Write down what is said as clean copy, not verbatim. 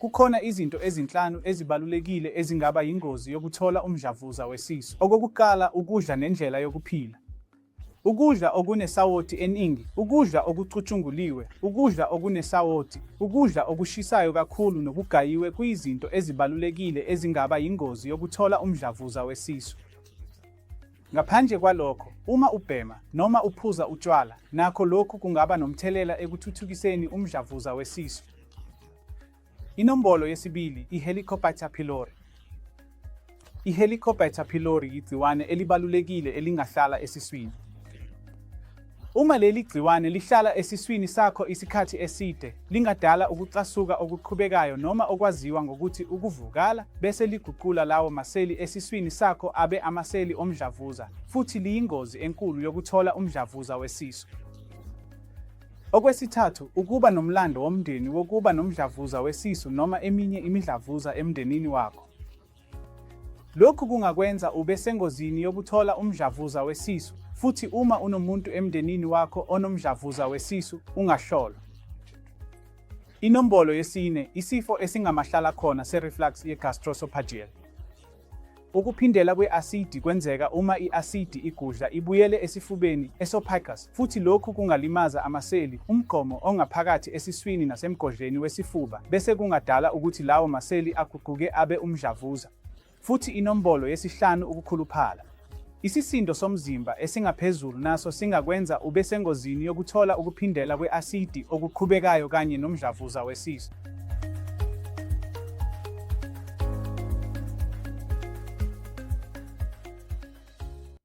Kukhona izinto ezinhlanu ezibalulekile ezingaba yingozi yokuthola umdlavuza wesisu. Okokuqala, ukudla nendlela yokuphila. Ukudla okunesawoti eningi, ukudla okucutshunguliwe, ukudla okunesawoti, ukudla okushisayo kakhulu nokugayiwe kuyizinto ezibalulekile ezingaba yingozi yokuthola umdlavuza wesisu. Ngaphandle kwalokho, uma ubhema noma uphuza utshwala, nakho lokhu kungaba nomthelela ekuthuthukiseni umdlavuza wesisu. Inombolo yesibili, i-Helicobacter pylori. I-Helicobacter pylori yigciwane elibalulekile elingahlala esiswini. Uma leli gciwane lihlala esiswini sakho isikhathi eside, lingadala ukucasuka okuqhubekayo noma okwaziwa ngokuthi ukuvukala, bese liguqula lawo maseli esiswini sakho abe amaseli omdlavuza, futhi liyingozi enkulu yokuthola umdlavuza wesisu. Okwesithathu, ukuba nomlando womndeni wokuba nomdlavuza wesisu noma eminye imidlavuza emndenini wakho. Lokhu kungakwenza ube sengozini yokuthola umdlavuza wesisu, futhi uma unomuntu emndenini wakho onomdlavuza wesisu, ungahlolwa. Inombolo yesine, isifo esingamahlalakhona se-reflux ye-gastroesophageal. Ukuphindela kwe-asidi kwenzeka uma i-asidi igudla ibuyele esifubeni, esophagus, futhi lokhu kungalimaza amaseli, umgqomo ongaphakathi esiswini nasemgodleni wesifuba, bese kungadala ukuthi lawo maseli aguquke abe umdlavuza. Futhi inombolo yesihlanu ukukhuluphala. Isisindo somzimba esingaphezulu naso singakwenza ube sengozini yokuthola ukuphindela kwe-asidi okuqhubekayo kanye nomdlavuza wesisu.